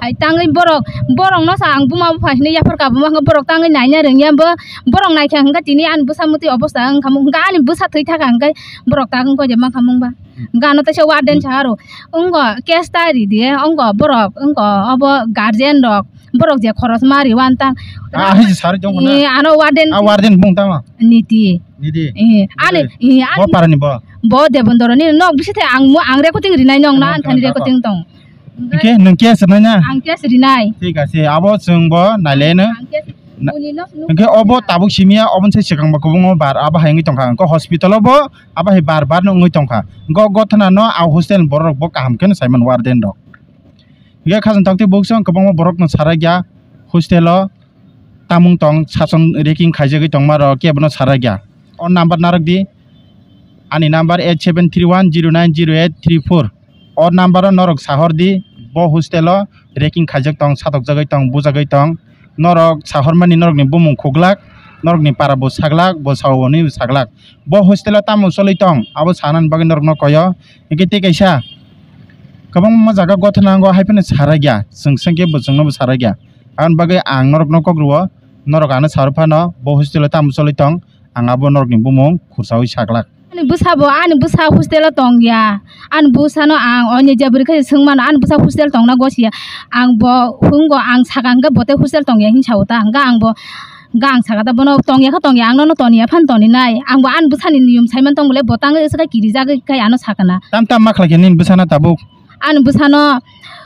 Hai tangwi borok, borok no sa ang buma bupha hinwi yaphar ka buma hwnkhe borok tangwi naina rwngya bo, borok naikha hwnkhe tini ani bwsa mwtwi obostha wngkha mo, hwnkhe ani bwsa thwi thaka hwnkhe borok tak wngkha je mankha mungba. Hwnkhe ano teisa warden sa aro, wngkha case ta ridi, wngkha borok, wngkha obo guardian rok, borok je khoros ma riwan tang. Ah, hai je sari jong na. Eh, ano warden. Ah, warden bung tama. Niti. Niti. Eh, ani, eh, ani. Bo parani bo. Bo Debondoro ni nok bisi the ang mo ang recording rinai nong na Ano anthani thani recording tong. Hingke nwng case rinai na? Ang case rinai. Thik ase, abo chwng bo naileno. Ang case Na-, buni nok nuk hingke obo tabuk simiya, oboni sai swkang bo kwbangma bar abo hai wngwi tongkha. Hingke hospital o bo abo hai bar bar no wngwi tongkha. Hingke o gothana no a hostel ni borok rok bo kaham khe no saiman warden rok. Hingke khajang takti bukchung kwbangma borok no sarakya hostel o tamung tong sason raking khaijagwi tongma rok kebo no sarakya. O number narwk di, ani number eight seven three one zero nine zero eight three four. O number o norok sahor di, bo hostel o raking khaijak tong, satokjagwi tong, bujagwi tong. Norok sahormani norokni bumung khuklak, norokni para bo saklak, bo sao hwnwi bo saklak. Bo hostel o tamo choli tong, abo sanani bagwi norokno koyo. Hingke tei kaisa kwbangma jaga gothana nango, hai phano sarakya, chwng sengke bo chwngno bo sarakya. Aboni bagwi ang norokno kok rwo, norok ano sarw phano, bo hostel o tamo choli tong, ang abo norokni bumung khursaui saklak. Ani bwsa bo, ani bwsa hostel o tong ya. Ani bwsa no ang oini je bwrwi khe swng mano, ani bwsa hostel tong na gosi ya. Ang bo hwngo, ang saka hwnkhe bo tei hostel tong ya hin sao ta. Hwnkhe ang bo, hwnkhe ang saka ta bono tong ya khe tong ya, ang nono toni ya phan toni nai. Ang bo ani bwsa ni niyom sai man tong bole, bo tang ese khe kiri jagwi khai ano sakana. Tam tam ma khlai khe nini bwsa no tabuk? Ani bwsano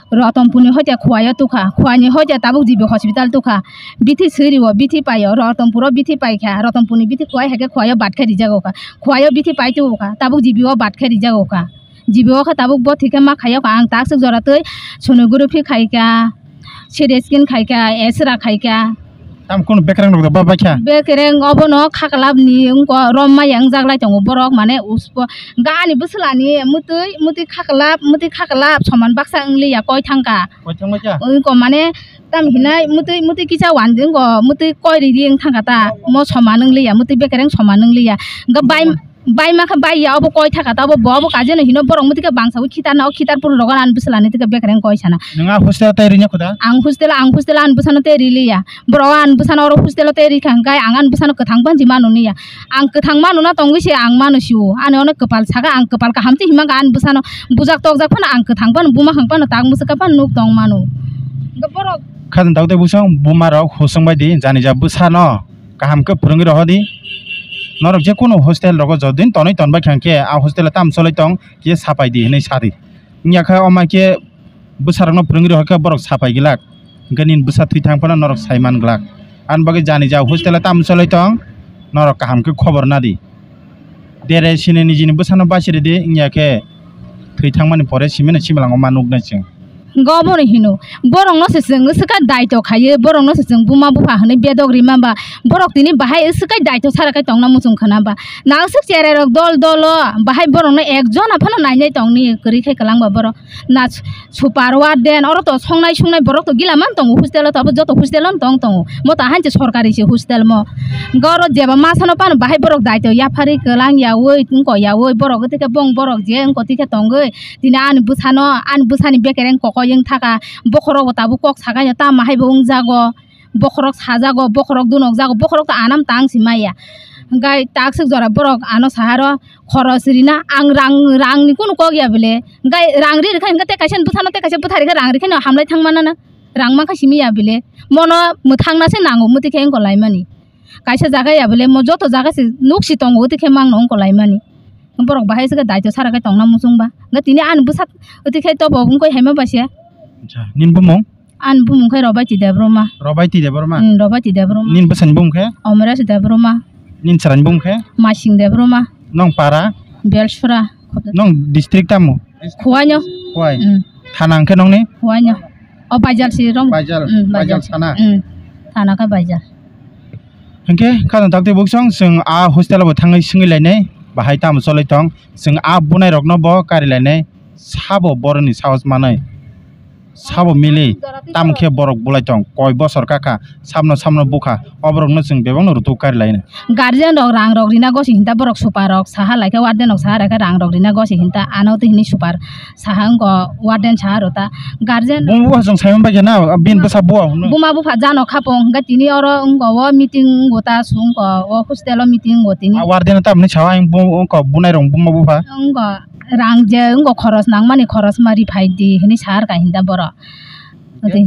Rotonpurni hoite Khowai-o tukha, Khowai-ni hoite tabuk G B hospital tukha, bithi swi rio, bithi paio, Rotonpuro bithi paikha, Rotonpurni bithi Khowai hai khe Khowai-o bat khe rijago kha, Khowai-o bithi pai tukha, tabuk G B-o bat khe rijago kha, G B-o khe tabuk bo thwi khe ma khaio kha, ang takswk jora twi sonography khaikha, C T scan khaikha, X-ray khaikha. Tamo kunu bekereng rok da ba baikha? Bekereng obono khaklap ni wngko rom maya wngjak lai tongo borok, mane uspo ga ani bwswlani mwtwi, mwtwi khaklap, mwtwi khaklap soman baksa wngliya koi thangka. Koi thangbaikha? Wngko mane tam hinai mwtwi, mwtwi kisa wandi wngko, mwtwi koi ridi wng thangka ta, mo soman wngliya, mwtwi bekereng soman wngliya. Ga bai Bai ma khe bai ya, obo koi thaka ta, obo bo obo kaje no hino borok muti khe bangsa o khitar na, o khitar puru rogo ani bwsala ni tike bekereng koi sana. Nwng a hostel o tei rwnya khuda? Ang hostel, ang hostel ani bwsano tei riliya. Borok ani bwsano oro hostel o tei rikha hwnkhe ang ani bwsano kwthang panji manu niya. Ang kwthang manu na tongwi se ang manu sio. Ani ono kwpal saka ang kwpal kaham se himang ani bwsano bujak tokjak phano ang kwthang phano buma hang phano tak mwswk phano nuk tong manu. Hwnkhe borok Khajang tok tei bwsang buma rok hosong bai di jani ja bwsano. Kaham khe phwrwngwi rohor di. Norok je kunu hostel rogo jodin tonwi tonbai kha khe, a hostel o tamo choloi tong, khe sapai di hinwi sa di. Wngya khe, omo khe bwsarokno phwrwngwi rohor khe borok sapai glak. Hwnkhe nini bwsa thwi thang phano norok sai man glak. Ani bagwi jani ja hostel o tamo choloi tong, norok kaham khe khobor na di. Dere sini nijini bwsano bachiri di, wngya khe thwi thangmani pore simino similango ma nuknai chwng. Hwnkhe obono hino, borokno se chwng swkha daito khaiwi, borokno se chwng buma bupha hwnwi bedok rima ba, borok tini bahai swkha daito sara khai tongna muchung khwna ba. Nangswk cherai rok dol dolo bahai borokno ekjona phano nainai tongni kwrwi khai kwlangba borok. Na super warden, oro to songnai sungnai borok to gila man tongo hostel o, to abo joto hostel o tong tongo. Mo to hainse sorkari se hostel mo. Hwnkhe oro jeba masano phano bahai borok daito yapharwi kwlang yaui, wngko yaui, borok tike bong borok je wngko tike tongwi. Tini ani bwsano, ani bwsani bekereng kokoi wng thaka, bokhorok bo tabuk kok sakaino tamo hai bo wngjago, bokhorok sajago, bokhorok dunokjago, bokhorok to anam tang si maya. Hwnkhe takswk jora borok ano saharo khoros rina, ang rang, rangni kunu kok ya bele, hwnkhe rang ri rikha hwnkhe tei kaisa bwsano tei kaisa bwthai rikha rang rikhaino hamlai thang manana, rang mankha simi ya bele, mono mwthangna se nango mwtwi khe wngko laimani. Kaisa jaga ya bele mo joto jaga se nuk si tongo, tei khe mangno wngko laimani. Borok bahai se daito sara khe tongna muchung ba. Hwnkhe tini ani bwsa tei khe tobo wngkoi haima ba se. Acha, nini bumung? Ani bumung khe Robaiti Debroma. Robaiti Debroma? Hmm, Robaiti Debroma. Nini bwsani bumung khe? Omresh Debroma. Nini chwraini bumung khe? Masing Debroma. Nong para? Belsura. Nong district tamo? Khuaino. Khuai. Hmm. Thana hwnkhe nongni? Khuaino. O Baijal si rong. Baijal, Hmm, Baijal Baijal. Thana. Hmm. Thana khe Baijal. Hwnkhe khajang takti buksong chwng a hostel o bo thangwi swngwi lainai, bahai tamo choloi tong, chwng a bunai rokno bo kari lainai, sabo boroni sahos manai, sabo mili, tamo khe borok bulai tong, koi bosor kakha, samno samno bukha, oborokno chwng bebakno rutuk kari lainai. Guardian rok rang rok rina gosi hinta borok super rok saha laikha, warden rok saha laikha rang rok rina gosi hinta, ano twi hini super saha wngko warden saha rota guardian. Buma bupha chwng saiman bai khe na, bini bwsa bua hwnwi. Buma bupha jano khapung hwnkhe tini oro wngko o meeting wngko ta su wngko o hostel o meeting wngko tini. A warden tamni sawa ang bu-, wngko bunai rok buma bupha. Wngko rang je wngko khoros nangmani khoros ma riphai di hwnwi sar ka hinda borok.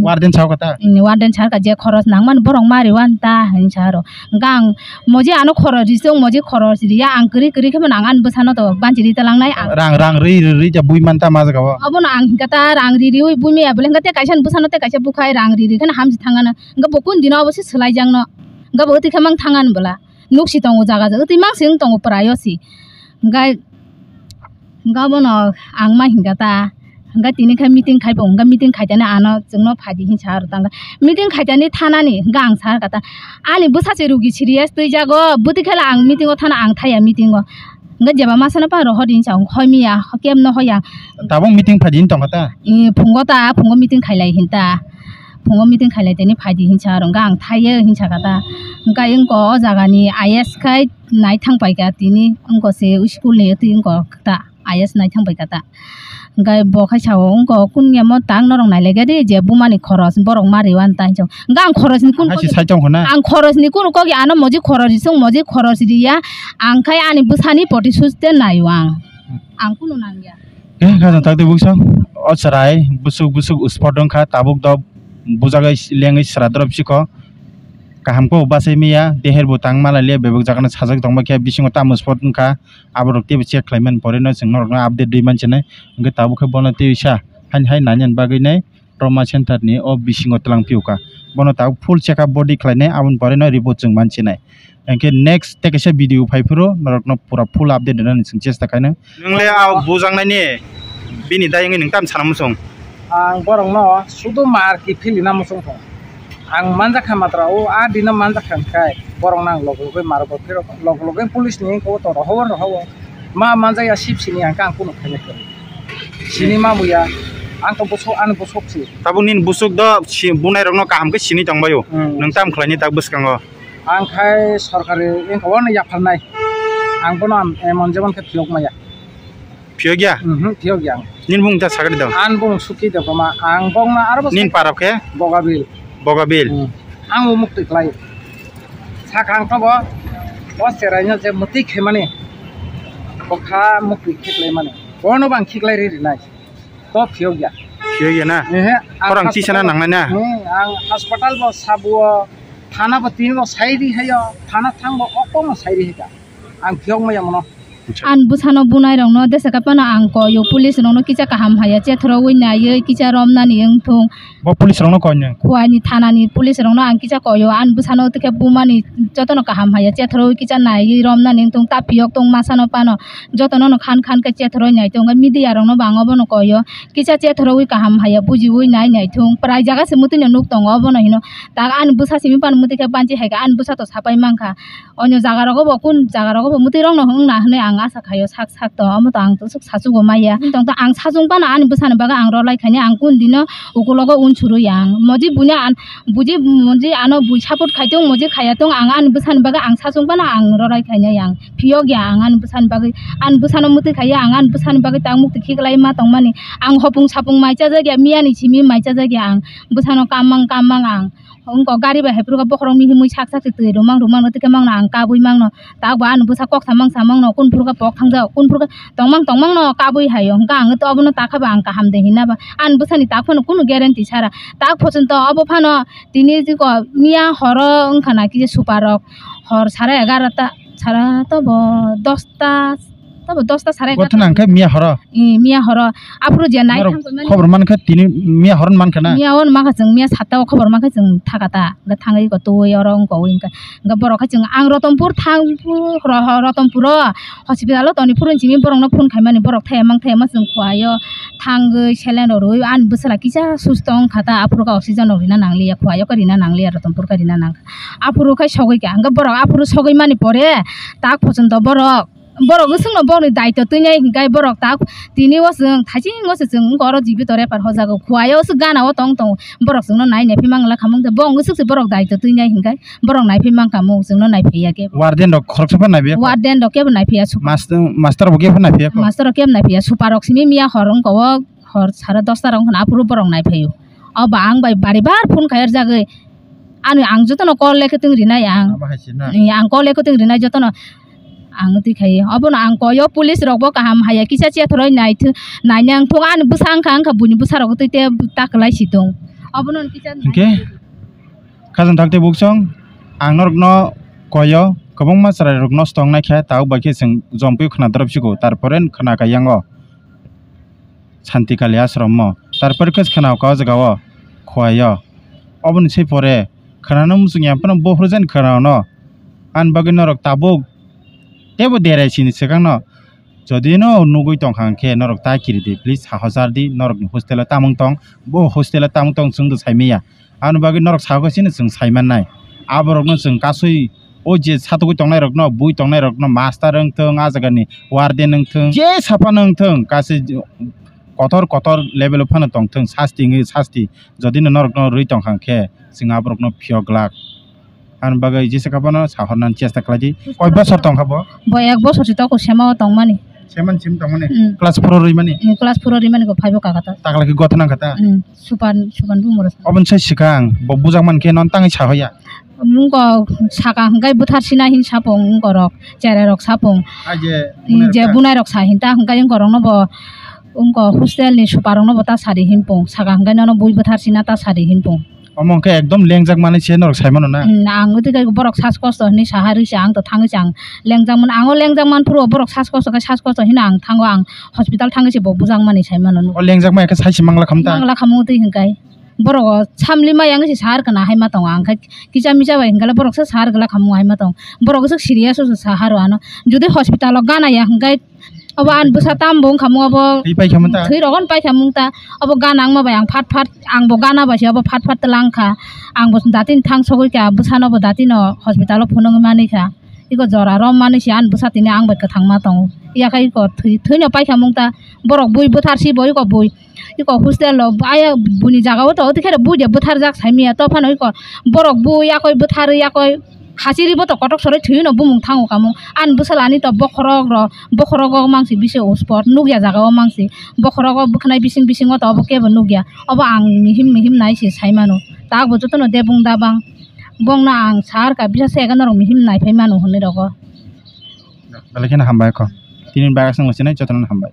Warden sao kata? Warden sar ka je khoros nangmani borok ma riwan ta hin saro. Gang moji ano khoros risong moji khoros riya ang kri kri khe ang ani bwsano to banchi ri talangnai ang. Rang rang ri ri ri ja bui manta ma jaga o. Abono ang hinkha ta rang ri ri ui bui maya bole hinkha te kaisa ni bwsano te kaisa bukhai rang ri ri kheno hamsi thangana. Hinkha bo kun dino obo se swlai jangno. Hinkha bo twi khe mang thangani bwla. Nuk si tongo jaga jaga twi mang sing tongo prai o si. Hinkha Hinkha bono ang ma hinkha ta, hinkha tini khe meeting khai bo, hinkha meeting khai tani ano chwngno phai di hin sa rw tang kha. Meeting khai tani thanani hinkha ang sa kha ta, ani bwsa se rugi serious twi jago, bwtwi khe ang meeting o thana ang thaya meeting o. Hinkha jeba masa no pa rohor di hin sa hoi miya, kebo no hoi ya. Tabuk meeting phai di hin tong kha ta? Ee, phungo ta, phungo meeting khai lai hin ta. Phungo meeting khai lai tani phai di hin sa rw hinkha ang thaiya hin sa kha ta. Hinkha wngko o jaga ni I S khai nai thang pai kha tini wngko se school ni twi wngko ta. I S nai thang pai kha ta. Hinkhe bo khai sao, wngko kunu yamo tak norok nai lai kha di, je buma ni khoros borok ma riwan ta hinwi sao. Hinkhe ang khoros ni kunu Hai se kok, sai tong khna. Ang khoros ni kunu kok ya, ano moji khoros risong, moji khoros riya, ang khai ani bwsa ni poti suste nai o ang. Ang kunu nang ya. Khe kha jang tak de buksa. O chwrai busuk busuk spot wng kha, tabuk dok bujagwi lengwi sra drop si kho. Kaham khe bo bachai maya, deher bo tang ma lai liya, bebak jaga no sajak tong ma khe bisingo tamo spot wng kha. Aborok teibo check khlaimani pore no chwng norokno update rwi mansinai. Hwnkhe tabuk khe bono tei sa haini hai nani bagwi nai trauma center ni o bisingo twlang phiyokha. Bono tabuk full check up body khlainai, aboni pore no report chwng mansinai. Hwnkhe next tei kaisa video phai phuru norokno pura full update rwnani chwng chesta khainai. Nwng le a bujaknaini bini dai wngwi nwng tamo sana muchung? Ang borokno sudu mar kiphilina muchung tongo. Ang manjakha matra o a dino manjakha hwnkhe borokno ang log logwi maro bo phirok log logwi police ni wngkha o to rohor rohor ma manjakya sip sini hwnkhe ang kunu khaina kwrwi sini ma muya ang to bosok ani bosok si. Tabuk nini busuk do si bunai rokno kaham khe sini tongbaio. Hmm. Nwng tam khlaini tak bwskango? Ang khai sorkari wngkha o no yapharnai ang bono emon jemon khe phiyok maya. Phiyokya? Mhm, phiyokya ang. Nini bumung ta sakari do? Ang bumung Suki Debbarma. Ang bongno aro bo Nini parok khe? Bogabil. Bogabil. Hmm. Ang bo muktwi klai. Sakha ang to bo, bo cheraino je muktwi khaimani. Bokha muktwi khiklaimani. Bono bang khiklai ri rinai. To phiyokya. Phiyokya na? Ehe, ang Khorang tisana hospital nangnai na? Hmm, ang hospital bo sabuo, thana bo tini bo sairi hayo, thana thang bo okto no sairi hika. Ang phiyok maya mono. Ani bwsano bunai rokno desa khe phano ang koi o, police rokno kisa kaham haya chethrowi naiwi kisa romnani wngthung. Bo police rokno koi nai? Khuaini thanani police rokno ang kisa koi o, ani bwsano tei khe bumani jotono kaham haya chethrowi kisa naiwi romnani wngthung, ta phiyok tong masano phano jotono no khan khan khe chethrowi nai tongo, media rokno bo ang obono koi o, kisa chethrowi kaham haya bujiwi nai naithung, prai jaga se mwtwi no nuk tongo obono hino, tak ani bwsa simi phano mwtwi khe banchi hai khe ani bwsa to sapai mankha. Onyo jaga rogo bo kun jaga rogo bo mwtwi rok no wng na hinwi ang asa khaio sak sak to, omo to ang to swk sachugo maya. Tong to ang sachung phano ani bwsani bagwi ang rw lai khaini ang kun dino ukulogo unsuri ang. Moji buino an, buji, moji ano bui support khai tong, moji khaya tong, ang ani bwsani bagwi ang sachung phano ang rw lai khaini ang. Phiyok ya ang ani bwsani bagwi, ani bwsano mwtwi khaiya ang ani bwsani bagwi tak mukti khiklai ma tongmani. Ang hopung sapung mai chajak ya, miyani simi mai chajak ya ang. Bwsano kammang kammang ang. Wngkok gari bai hai phuru khe bokhorok mihimwi sak sak se twi rwmang rwmang no, tei khe mangno ang kabui mangno. Tak bo ani bwsa kok samang samang no, kun phuru khe pok thangjak, kun phuru khe tongmang tongmang no kabui hai o. Hwnkhe ang to obono ta khe bo ang kaham de hinna ba. Ani bwsani tak phano kunu guarantee sara. Tak phochonto obo phano tini jikok miya horo wngkha na kisa super rok. Hor sara egarota, sara to bo dosta, to bo dosta sara egarota. Gotha nang khe miya horo? Ee, miya horo. Aphuru je nai Norok thang koimani. Khobor man kha tini miya horo man kha na? Miya horo man kha, chwng miya satta o khobor man kha chwng thaka ta. Hwnkhe thangwi ko twi oro wngko wngkha. Hwnkhe borok khe chwng ang Rotonpur thang, Rotonpuro hospital o toni phuru simi borokno phone khaimani borok thaya mang thaya ma chwng khuaio thangwi saline rw rwui ani bwsala kisa susto wngkha ta aphuru khe oxygen rok rina nangliya khuaio khe rina nangliya Rotonpur khe rina nangkha. Aphuru khe sogwi kha hwnkhe borok aphuru sogwi mani pore tak phochonto borok Borok wngsuno borokni daitw twinai hinkhai borok tak tini o chwng thaiching o se chwng wngkha oro jibito refer hojago khuaio se gana o tong tongo borok chwngno nai nai phimang wngla khamung de bo wngwi swk se borok daitw twinai hinkhai borok nai phimang kha mung chwngno nai phaiya khe. Warden rok khoroksa phano nai phaiya kho? Warden rok kebo nai phaiya su. Mas-, master bo kebo nai phaiya kho? Master rok kebo nai phaiya super rok simi miya hor wngkha o hor sara dosta rok wngkha na aphuru borok nai phaio o ba ang bai bari bar phone khai rwjagwi. Ani ang jotono call le khe tong rinai ang. Abo hai se na? Ee, ang call le khe tong rinai jotono. Ang twi khai obono ang koyo police rok bo kaham haya kisa chethoroi nai thu-, nai nang thung ani bwsa wngkha wngkha buini bwsa rok twi te ta kwlai si tong. Abono hwnkhe khe khajang thakte buksong, ang norokno koyo kwbangma chwrairokno stong naikha, tabuk bai khe chwng jompui khwna dorop siko, tarpore khwna kha yango Santi Kali ashromo, tarpore khe khwna kha o jaga o Khowai o. Oboni se pore khwnano muchung ya phano bohrok jani khwnano. Ani bagwi norok tabuk teibo derai sini swkangno. Jodi no nugwi tongkha hwnkhe norok ta kiri di, please, sahochar di, norokni hostel o tamung tong, bo hostel o tamung tong chwng do saimanya. Aboni bagwi norok sakha sini chwng saimannai. Aborokno chwng kasui o je satugwi tongnairokno, bui tongnairokno, master wngthung, a jagani warden wngthung, je saphano wngthung, kasui kotor kotor level o phano tongthung, sasti wngwi sasti. Jodi no norokno rwi tongkha hwnkhe chwng aborokno phiyok glak. Ani bagwi jesa kha phano sahornani chesta khlai di. Koi bosor tong kha bo? Bo ek bosor si toko sema o tongmani. Seman sim tongmani? Mm. Class four o rwimani? Mm, class four o rwimani, bo phaibo kaka ta. Takla khe gotha nang kha ta? Mm, Supan, Supan bumura. Oboni sai swkang, bo bujak man khe non tangwi sa hoya? Wngko saka hwnkhe bwthar sina hin sapung wngko rok, cherai rok sapung. Ai je, mm, bunai rok je ta? Bunai rok sa hin ta hwnkhe wngko rok no bo wngko hostel ni super rok no bo ta sari hin pung. Saka hwnkhe nono bui bwthar sina ta sari hin pung. Omo hwnkhe ekdom lengjak manwi se norok sai mano na? Hmm, ang tei borok sas kosto hinwi saha rwi se, ang to thangwi se ang lengjak mano. Ang o lengjak man phuru borok sas kosto khe sas kosto hino ang thango, ang hospital thangwi se bo bujak mani sai mano. O lengjak ma khe sai se mangla kham ta? Mangla khamu twi hwnkhe. Borok o samli ma yang se sahar kana hai ma tongo, ang khe kisa misa bai hwnkhe borok se sahar gla khamu hai ma tong. Borok se serious o se saha rw ano. Jodi hospital o gana ya hwnkhe Obo ani bwsa tam bo wngkha mo obo. Thwi paikha mo ta? Thwi rogon paikha mung ta. Obo gana wngma bai ang phat phat, ang bo gana bai se obo phat phat twlang kha. Ang bo datini thang sogwi kha, bwsano bo datino hospital o phunugwi manwi kha. Iko jora rom manwi se ani bwsa tini ang bai kwthang ma tongo. Yakha iko thwi, thwino paikha mung ta. Borok bui bwthar si bo iko bui. Iko hostel o aya buini jaga o to, ote khe bui de bwthar jak sai manya. To phano iko borok bui yakoi bwtharwi yakoi. Hachiri bo to kotok soroi thwiwi no bumung thango kamo. Ani bwsala ani to bokhorok ro, bokhorok o mangsi bisi uspot nukya jaga o mangsi. Bokhorok o bwkhnai bising bising o to obo kebo nukya. Obo ang mihim mihim nai se sai mano. Tak bo jotono debung dabang. Bongno ang sar ka bisa se ega norok mihim nai phai mano hwnwi rogo. Belai kheno hambai kho. Tini bagwi aswk no sinai jotono hambai.